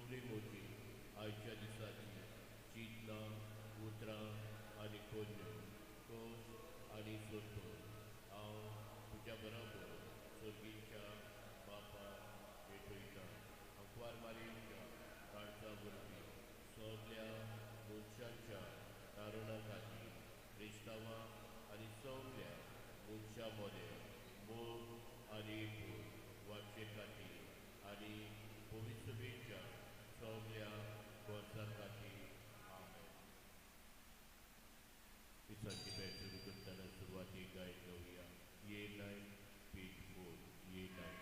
सगळी म्हजी आयच्या दिसाची चिंतनां उतरां आनी कोन्यो कोश आनी सोदून हांव तुज्या बरोबर सर्गीच्या बापा भेटयता. अंकवार मारयेच्या काळजा वरवीं सगल्या मनशांच्या तारुणा खातीर क्रिस्तांवां आनी सगल्या मनशां मदें मोग आनी एकूण वाडचे खातीर आनी भविश्येच्या सगल्या गरजां खातीर. आमेन. मिसाची भेट सुरू करतना सुरवातीक गायन घेवया. ये 9 पेज 4 ये 9.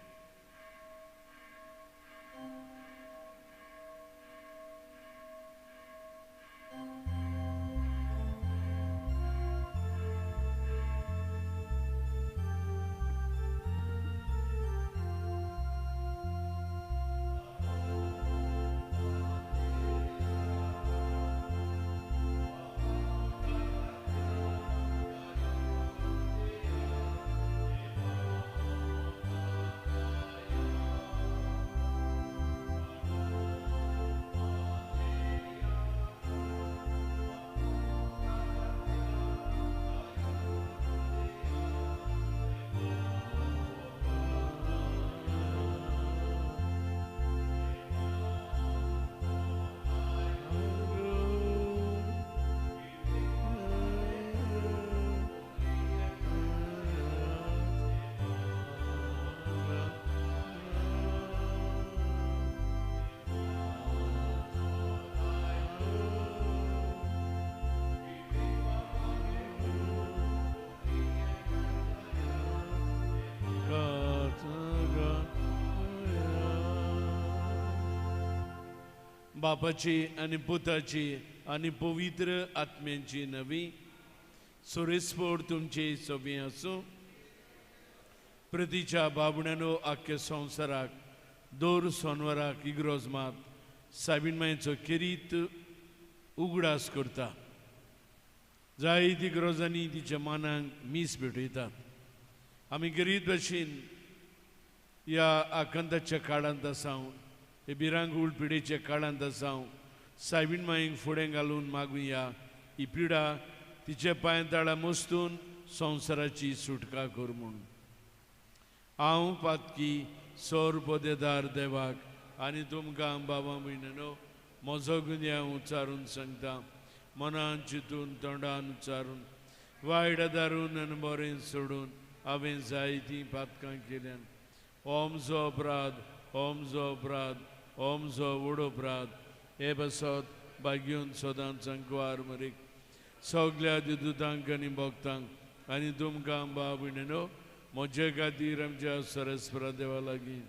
बापाची आनी पुताची आनी पवित्र आत्म्यांची नवी सुरेस्पोड तुमची सोबी आसूं. प्रतीच्या बाबण्यानो आख्या संवसाराक दर सोनवाराक इग्रोज मात सायबीण मायेचो खेरीत उगडास करता. जायती इग्रोजांनी तिच्या मानांक मीस भेटयतात. आमी गरीब भशेन ह्या आकांताच्या काळांत आसा, हे भिरांकूळ पिडेच्या काळांत आसा. सायबीण मायेक फुडें घालून मागुया ही पिडा तिच्या पांय ताळा मस्तून संवसाराची सुटका कर म्हूण. हांव पातकी सोर पदेदार देवाक आनी तुमकां बाबा भयणीनो म्हजो गुन्यांव उच्चारून सांगता. मनान चिंतून तोंडान उच्चारून वायट दारून आनी बरें सोडून हांवें जायतीं पातकां केल्यान. ओमचो अपराध, ओमचो अपराध, ओमचो व्हड अपराध. हे बसत भाग्यून सदांच अंकवार मरीक सगल्या दुतांक आनी भक्तांक आनी तुमकां बाब भयणीनो म्हजे खातीर आमच्या सरस्परा देवा लागीं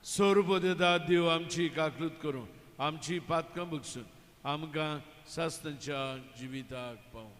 सोरपदेदा देव आमची काकलूत करूं, आमची पातकां बगसून आमकां सासणाच्या जिविताक पावूं.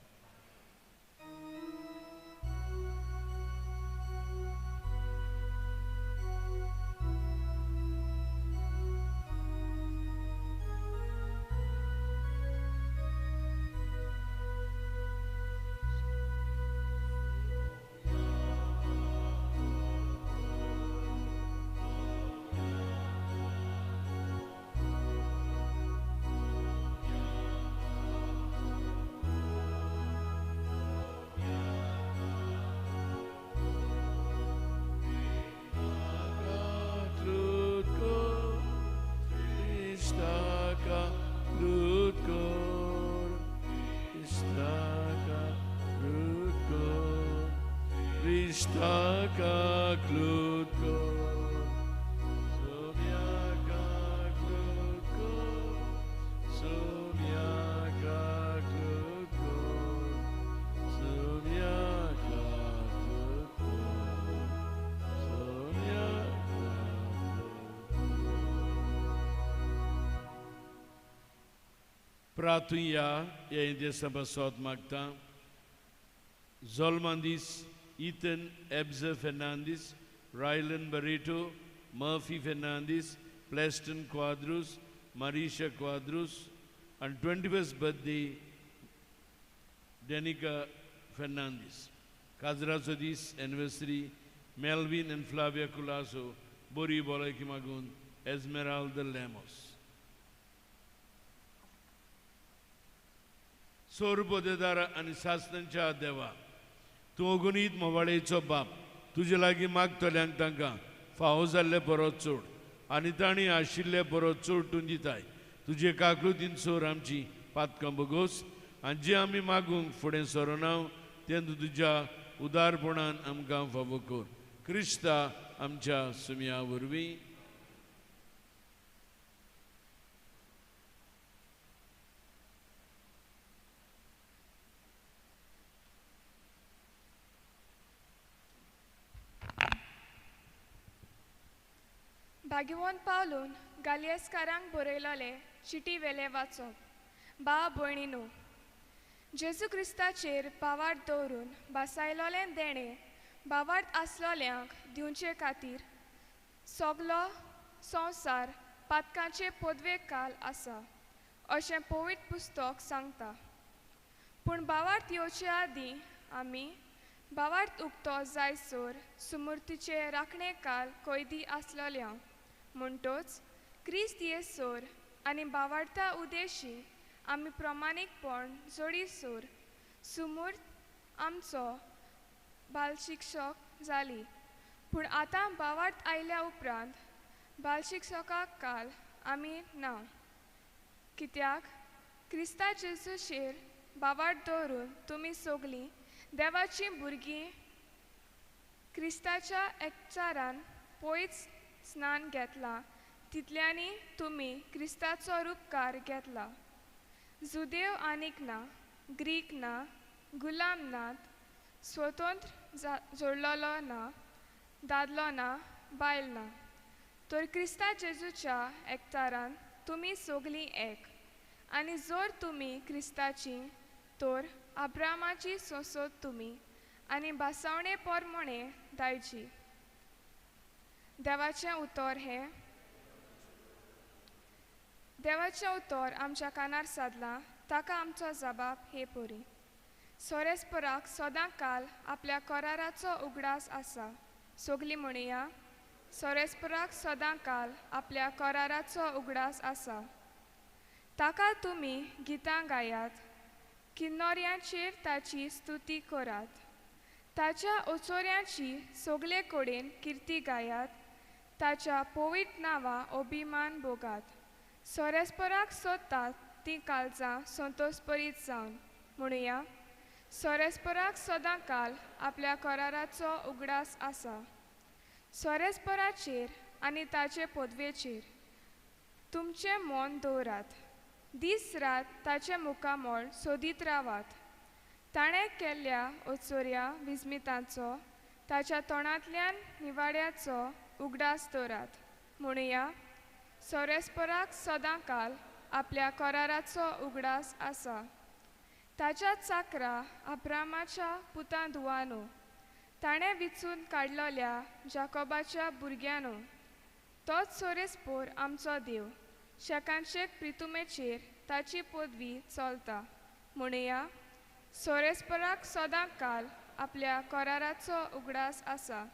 प्रातुया ह्या देसा पासत मागता. Zolmandis, Ethan Ebzer Fernandes, Rylan Barreto, Murphy Fernandes, Pleston Quadros, Marisha Quadros, and 21st birthday Danica Fernandes. काजराचो दीस anniversary Melvin and Flavia Colaco बोरी बोलायकी मागून एजमेराल्द लेमोस. सोरबोदेदार आनी सासणाच्या देवा, तूं अगुणीत मोवाळेचो बाप, तुजे लागीं मागतल्यांक तांकां फावो जाल्ले बरो चड आनी तांणी आशिल्ले बरो चड तूं दिताय. तुजे काकृतीन सोर आमची पातकां बगोस आनी जें आमी मागूंक फुडें सरना तें तूं तुज्या उदारपणान आमकां फावो कर. क्रिस्ता आमच्या सुमया वरवीं. भाग्यवंत पावलून गालियसकारांक बरयलोले चिटी वेले वाचप. बा भयणीनो, जेजू क्रिस्ताचेर भावार्थ दवरून भासायलोलें देणें भावार्थ आसलोल्यांक दिवचे खातीर सगलो संवसार पातकांचे पदवे काल आसा अशें पवित्र पुस्तक सांगता. पूण भावार्थ येवचे आदीं आमी भावार्थ उक्तो जायसर सुमुर्तीचे राखणे काल कैदी आसलोल्या. म्हणटोच क्रिस्त येसर आनी भावार्था उदेशी आमी प्रमाणीकपण जोडीसर सुमूर्त आमचो बालशिक्षक जाली. पूण आतां भावार्थ आयल्या उपरांत बालशिक्षकाक काल आमी ना, कित्याक क्रिस्ता जेजूचेर भावार्थ दवरून तुमी सगलीं देवाचीं भुरगीं क्रिस्ताच्या एकचारान पयच स्नान घेतलां तितल्यांनी तुमी क्रिस्ताचो रुपकार घेतला. जुदेव आनीक ना, ग्रीक ना, गुलाम नात, स्वतंत्र जोडलेलो ना, दादलो ना, बायल ना, तर क्रिस्ता जेजूच्या एकचारान तुमी सगलीं एक. आनी जर तुमी क्रिस्ताची तर अब्रामाची सोंसत तुमी आनी भासावणे परमणे दायची. देवाचें उतर हें. देवाचें उतर आमच्या कानार सादलां, ताका आमचो जबाब हे परी. सोरेस्पराक सदां काल आपल्या कराराचो उगडास आसा. सगलीं म्हणया, सोरेस्पराक सदां काल आपल्या कराराचो उगडास आसा. ताका तुमी गितां गायात, किन्नोऱ्यांचेर ताची स्तुती करात, ताच्या ओचोऱ्यांची सगले कडेन किर्ती गायात, ताच्या पवित्र नांवा अभिमान भोगात. सोरेस्पराक सोदतात तीं कालजां संतोषपरीत जावन. म्हणुया, सोरेस्पराक सदां काल आपल्या कराराचो उगडास आसा. सोरेस्पराचेर आनी ताचे पदवेचेर तुमचें मन दवरात, दीस रात ताचें मुखामळ सोदीत रावात. ताणें केल्ल्या ओचोऱ्या विस्मितांचो ताच्या तोंडांतल्यान निवाड्याचो उगडास दवरात. म्हणुया, सोरेस्पराक सदां काल आपल्या कराराचो उगडास आसा. ताच्या चाकरा अब्रामाच्या पुतां धुवानो, ताणें विचून काडलोल्या जाकोबाच्या भुरग्यानो, तोच सोरेस्पोर आमचो देव, शेकानशेक प्रितुमेचेर ताची पदवी चलता. म्हणुया, सोरेस्पराक सदां काल आपल्या कराराचो उगडास आसा.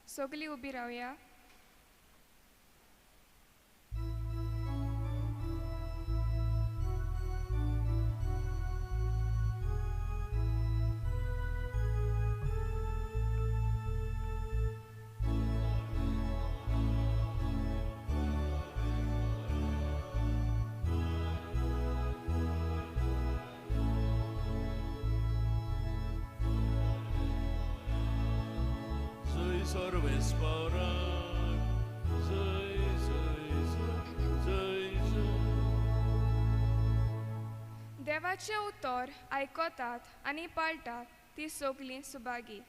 सगलीं उबी रावया. देवाचें उतर आयकतात आनी पाळटात ती सगलीं सुभागी.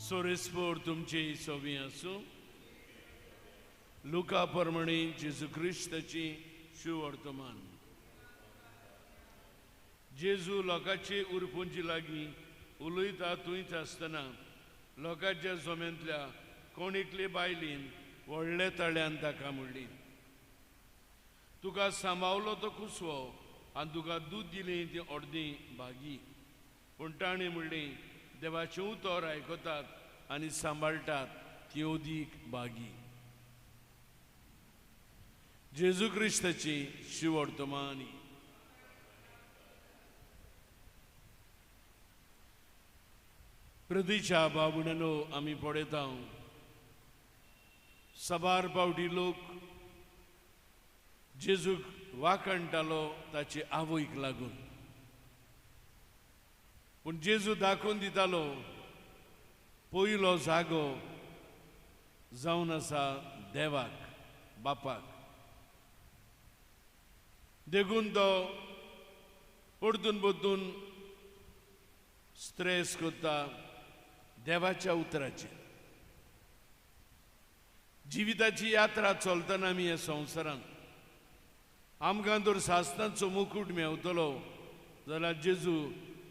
सोरेस्पोर तुमची सोबी आसूं. लुका परमणी जेजू क्रिस्ताची शुवर्तमान. जेजू लोकांचे उरपुंची लागीं उलयता थंयच आसतना लोकांच्या जम्यांतल्या कोण एकले बायलेन व्हडल्या तळ्यान ताका म्हणली, तुका सांबावलो तो कुसवो आनी तुका दूद दिलें तें अर्दें भागी. पूण ताणें म्हणलें, देवाचें उतर आयकतात आनी सांबाळटात ती अदीक भागी. जेजू क्रिस्ताची शिवर्तमानी. प्रदीच्या बाबुण्यानो आमी पळयता साबार पावटी लोक जेजूक वाखणटालो ताचे आवयक लागून, पूण जेजू दाखोवन दितालो पयलो जागो जावन आसा देवाक, बापाक. देखून तो परतून परतून स्ट्रेस करता देवाच्या उतराचेर. जिविताची यात्रा चलतना आमी ह्या संवसारांत आमकां जर सासणाचो मुकूट मेवतलो जाल्यार जेजू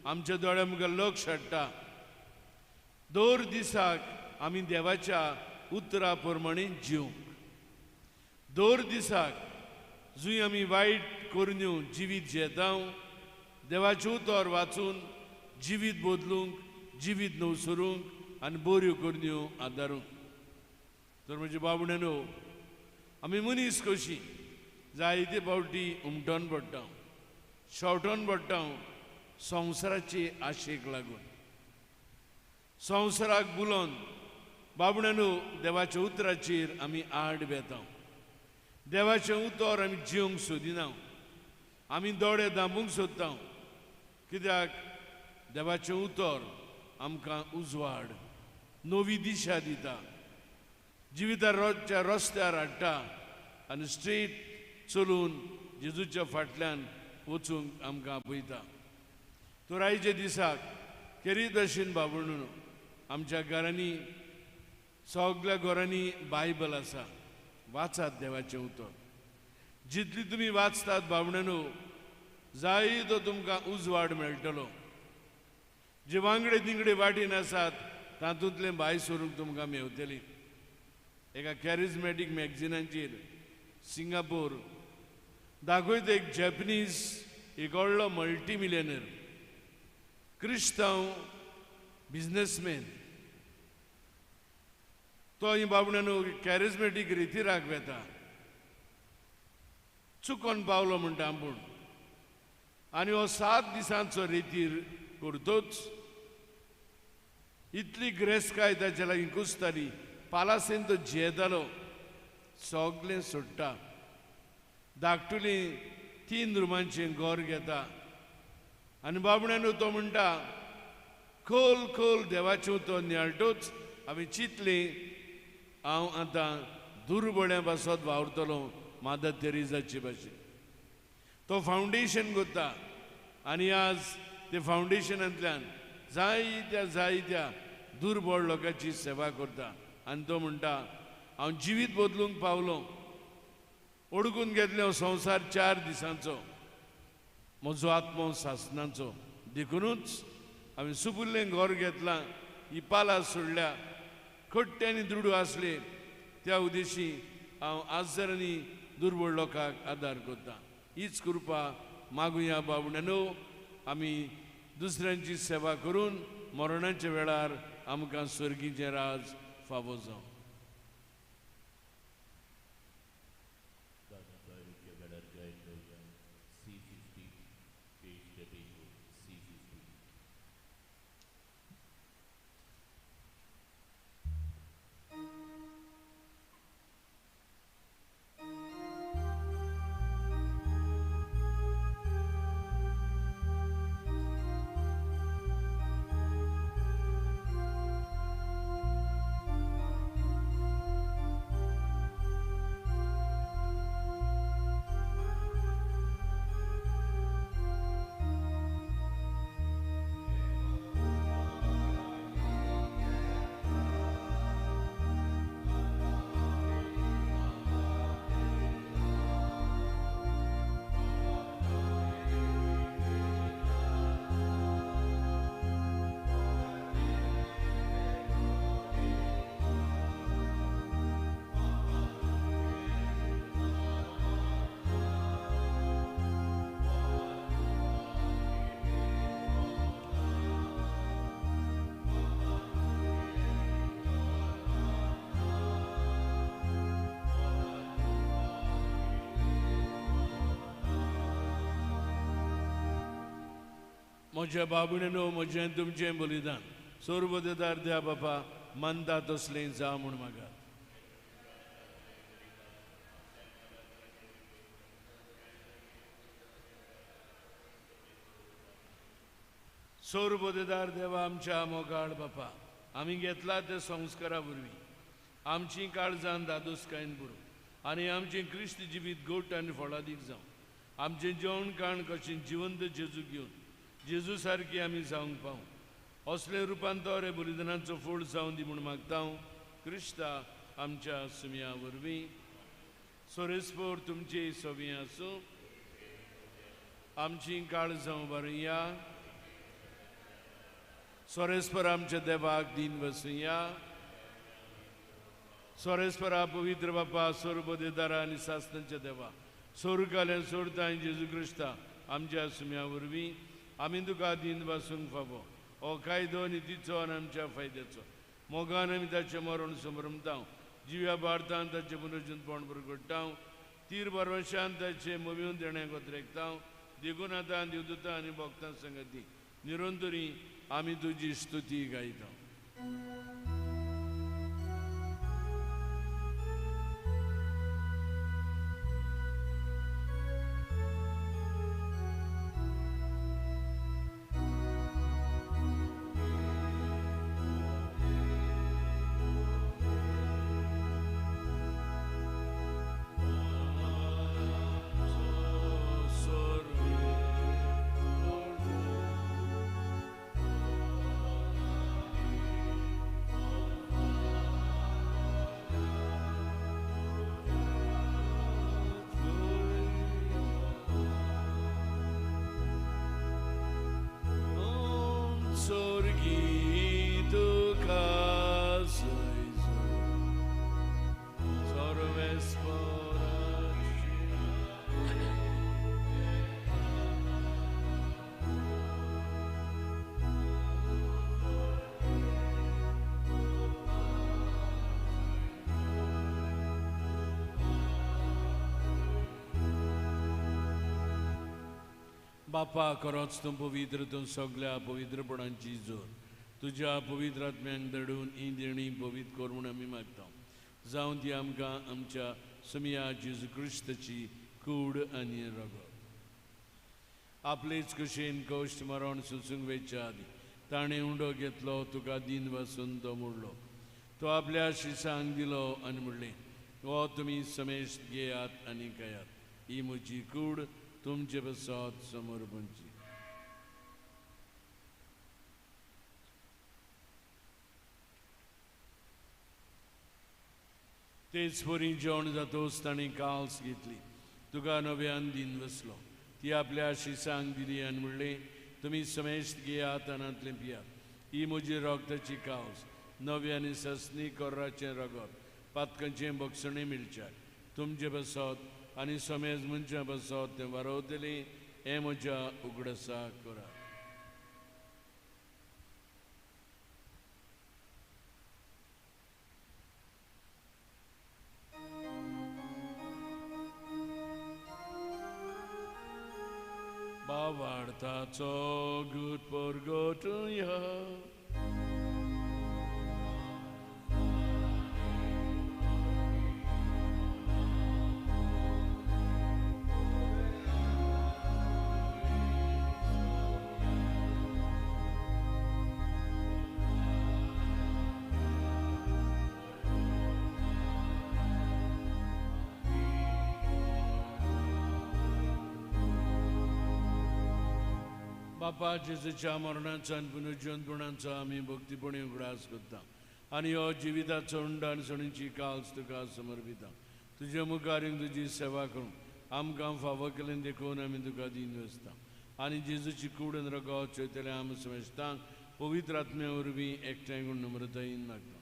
आमच्या दोळ्या मुखार लक्ष हाडटा. दर दिसाक आमी देवाच्या उतरा प्रमाणे जिवंक, दर दिसाक जंय आमी वायट करून जिवीत जियेता देवाचें उतर वाचून जिवीत बदलूंक, जिवीत नवसरूंक आनी बऱ्यो करण्यो आदारूंक. तर म्हजे बाबुण्यानो, आमी मनीस कशी जायते फावटी उमटोन पडटा, शेवटोन पडटा संवसाराचे आशेक लागून, संवसाराक बुलोवन बाबुण्यानो देवाच्या उतराचेर आमी आड वेता. देवाचें उतर आमी जिवंक सोदिना, आमी दोळे दांबूंक सोदता, कित्याक देवाचें उतर आमकां उजवाड, नवी दिशा दिता, जिविता रोजच्या रस्त्यार हाडटा आनी स्ट्रेट चलून जेजूच्या फाटल्यान वचूंक आमकां आपयता. तर आयच्या दिसाक खेरीत भशेन बाबुणून आमच्या घरांनी, सगल्या घरांनी बायबल आसा, वाचात देवाचें उतर. जितली तुमी वाचतात बाबण्यानो जाय तो तुमकां उजवाड मेळटलो. जे वांगडे तिंगडे वाटेन आसात तातूंतलें भायर सरूंक तुमकां मेवतली. एका कॅरिजमॅटीक मॅगझिनाचेर सिंगापूर दाखयता एक जॅपनीज एक व्हडलो मल्टी मिलियनर क्रिस्तांव बिजनसमॅन, तो ही बाबण्यानो कॅरिजमॅटीक रितीराक वेता, चुकोन पावलो म्हणटा आपूण, आनी हो 7 दिसांचो रेतीर करतोच इतली ग्रेसकाय ताच्या लागीं कुसताली, पालासेन तो जियेतालो, सगळें सोडटा, धाकटुली 3 रुमांचें घर घेता आनी बाबण्यानो तो म्हणटा खोल खोल देवाचें तो नियाळटोच हांवें चिंतलें हांव आतां दुर्बळ्या पासत वावुरतलो मादर तेरेजाचे भाशेन. तो फावंडेशन करता आनी आज ते फावंडेशनांतल्यान जायत्या जायत्या दुर्बळ लोकांची सेवा करता. आनी तो म्हणटा हांव जिवीत बदलूंक पावलो, ओडकून घेतलें हो संवसार 4 दिसांचो, म्हजो आत्मो सासणाचो, देखुनूच हांवें सुपुल्लें घर घेतलां, ही पालां सोडल्या, खट्टे आनी दुडू आसले त्या उद्देशी हांव आजरांनी दुर्बळ लोकांक आदार करता. हीच कृपा मागुया बाबुण्यानो, आमी दुसऱ्यांची सेवा करून मरणाच्या वेळार आमकां स्वर्गीचें राज फावो जावं. Thank you. म्हज्या बाबणेनो म्हजें तुमचें बलिदान सोरबदेदार द्या बापा मानता तसलें जा म्हूण मागात. सोरबदेदार देवा आमच्या मोगाळ बापा, आमी घेतला त्या संस्कारा वरवीं आमची काळजान दादोसकायेन बरोवं आनी आमचें क्रिस्त जिवीत गोट आनी फळादीक जावं. आमचें जेवण खाण कशें जिवंत जेजू घेवन जेजू सारकी आमी जावंक पावूं. असलें रुपांतर हे बलिदानाचो फळ जावं दी म्हूण मागता हांव क्रिस्ता आमच्या सुमया वरवीं. सोरेस्पोर तुमचे सवी आसूं. आमची काळजां बरया. सोरेस्पर आमच्या देवाक दीन वसुया. सोरेस्परा पवित्र बापा सोरबदेदारा आनी सासनाच्या देवा सोरकाल्या सोडता जेजू क्रिस्ता आमच्या सुम्या वरवीं आमी तुका दीन वासूंक फावो. हो कायदो नितीचो आनी आमच्या फायद्याचो मोगान आमी ताचें मरण समरमता, जिव्या भारतान ताचें पुनर्जनपण परगट्टा, तीर बरवशान ताचें मोव्यून देण्याक वत्रेकता. देखून आतां देवदूतां आनी भक्तां संगती निरंतरी आमी तुजी स्तुती गायता. बापा खरोच तूं पवित्र, तूं सगल्या पवित्रपणांची जोर. तुज्या पवित्र आत्म्यांक धाडून ही देणी पवित्र कर म्हूण आमी मागता. जावं ती आमकां आमच्या सुमया जेजू क्रिस्ताची कूड आनी रगत. आपलेच कशेन कश्ट मरण सोसूंक वेच्या आदीं ताणें उंडो घेतलो, तुका दीन वासून तो मोडलो, तो आपल्या शिसांक दिलो आनी म्हणलें, हो तुमी समेस्त घेयात आनी खायात, ही म्हजी कूड तुमचे पसाद समर्पणची. तेच परी जेवण जातोच ताणें काल्स घेतली, तुका नव्यान दीन बसलो, ती आपल्या शिसांक दिली आनी म्हणलें, तुमी समेस्त घेयात आनी पियात, ही म्हजी रगताची काल्स, नव्या आनी ससनी कोर्राचें रगत, पातकांचें बक्षणें मेळच्याक तुमचे पसाद आनी समेज मनशां पसाद तें वारवतलें, हें म्हज्या उगडासाक करात. भावार्थाचो गूट परगटुया. बापा जेजूच्या मरणाचो आनी पुनर्जीवनपणाचो आमी भक्तीपणी उगडास करता आनी हो जिविताचो उंडो आनी सणीची काल्स तुका समर्पिता. तुज्या मुखार तुजी सेवा करूंक आमकां फावो केलें देखून आमी तुका दीन वसता आनी जेजूची कूड आनी रगत चोयतले आमी समजतांक पवित्र आत्म्या वरवीं एकठांय करून नम्रतायेन मागता.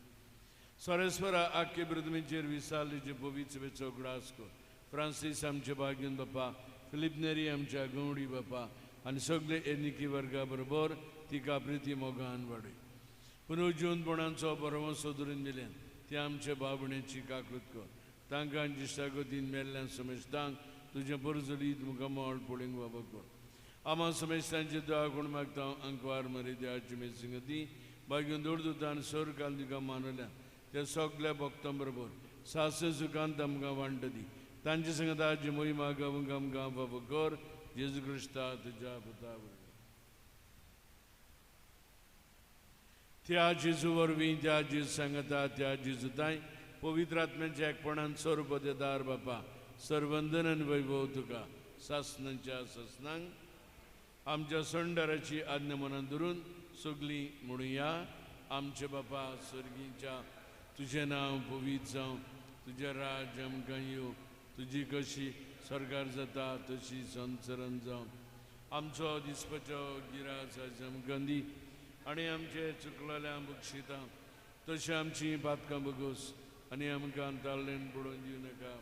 सोरेस्वरा आख्खे पृथ्वीचेर विसारलेचे पवित्र सभेचो उगडास कर. फ्रांसीस आमचे भाग्यन बापा, फिलीप नेरी आमच्या गवडी बापा आनी सगळे एनिकी वर्गा बरोबर तिका प्रिती मोगान वाडय. पुनर्जीवनपणाचो बरोवंसो धरून दिल्यान ते आमचे भावणेची काकृत कर. तांकां जिश्टागतीन मेल्ल्यान समजतांक तुजें परजलीत मुखामळ पळोवंक बाबा कर. आमा समेस्तांची दुआ कोण मागता अंकवार मरी देवाची मेसिंगती बागीन दोडदुतान सोर काल तुका मानल्या त्या सगल्या भक्तां बरोबर सास सुखांत आमकां वांट दी. तांचे संगत आजी मोहिमा गावंक आमकां बाबा कर जेजू क्रिस्ता तुज्या पुता वरवीं. त्या जेजू वरवीं त्या जेजू सांगता त्या जेजू ताय पवित्र आत्म्याच्या एकपणान सर्वपदेदार बापा सर्वंदन आनी वैभव तुका सासनांच्या सासनांक. आमच्या संडाराची आज्ञा मनान धरून सगळीं म्हणुया. आमचे बापा सर्गीच्या तुजें नांव पवित्र जावं, तुजें राज्य आमकां येवं, तुजी कशी सरकार जाता तशी संसरण जावं. आमचो दिसपाचो गिरास आयज आमकां दी आनी आमचे चुकलेल्या बक्षिता तशें आमची पातकां बगोस आनी आमकां ताल्लेन पडोवन दिवं नाका.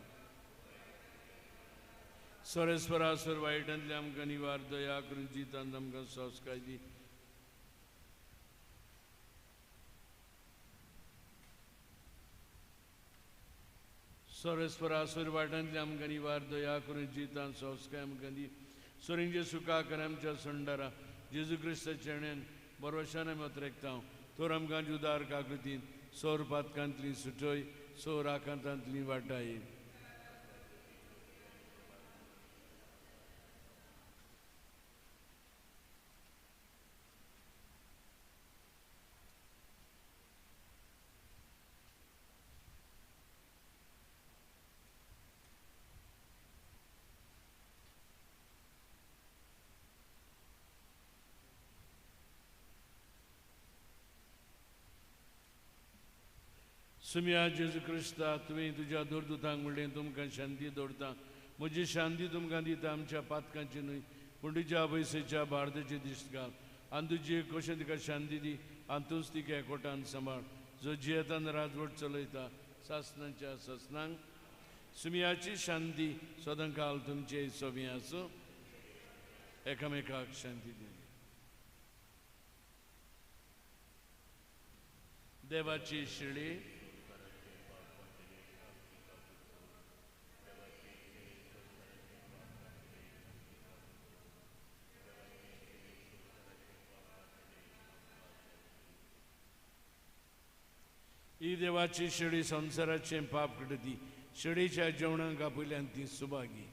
सरेस्वरा सर वायटांतले आमकां निवार, दया करून जितांत आमकां संस्कार दी. सरेस्वरा सर वायटांतले आमकां निवार, दया करून जितांत संस्कार आमकां दी. सोरिंचे सुखा कर आमच्या संडारा जेजू क्रिस्ताच्या चेण्यान बरोशान आमी अत्रेकता तर आमकां जुदार काकृतीन सोर पातकांतली सुटय, सोर आकांतांतली वाटाय. सुम्या जेजू क्रिस्ता तुवें तुज्या दोरदुतांक म्हणलें तुमकां शांती दवरता, म्हजी शांती तुमकां दिता, आमच्या पातकांची न्हय पूण तुज्या पयशेच्या भारताची दिश्ट घाल आनी तुजी कशें तिका शांती दी आनी तूंच तिका एकवटान सांबाळ जो जियेतान राजवट चलयता सासनाच्या सासनांक. सुम्याची शांती सदांकाल तुमचे सोबी आसूं. एकामेकाक शांती दी. देवाची शिळी ही देवाची शेळी संवसाराचें पाप कटती. शेळीच्या जेवणाक आपयल्यान ती सुभागी.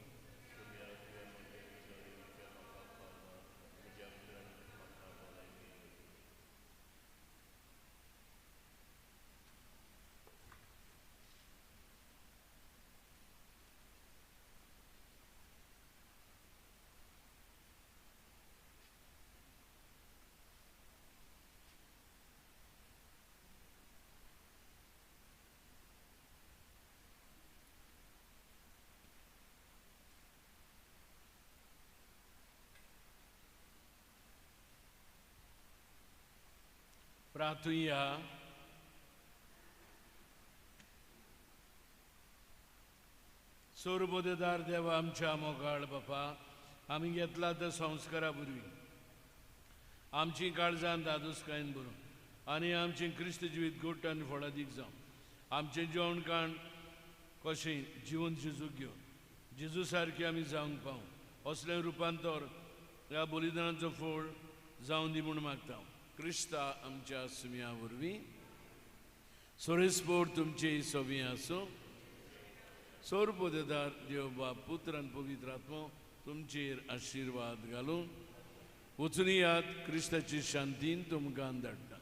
प्रार्थुया. सोरबोदेदार देवा आमच्या मोगाळ बापा, आमी घेतला त्या संस्कारा पूर्वी आमची काळजान दादोसकायेन भरून आनी आमचें क्रिस्त जिवीत गोट आनी फळादीक जावं. आमचें जेवण खाण कशें जिवन जेजूक घेवन जेजू सारकें आमी जावंक पावूं असलें रुपांतर ह्या बलिदानाचो फळ जावं दी म्हूण मागता. क्रिस्ता आमच्या सुम्या वरवीं. सोरेस्पोर तुमचे सोबी आसूं. सोरपोदेदार देव बाप पुत्र आनी पवित्र आत्मो तुमचेर आशिर्वाद घालून वचून यात. क्रिस्ताची शांतीन तुमकां धाडटा.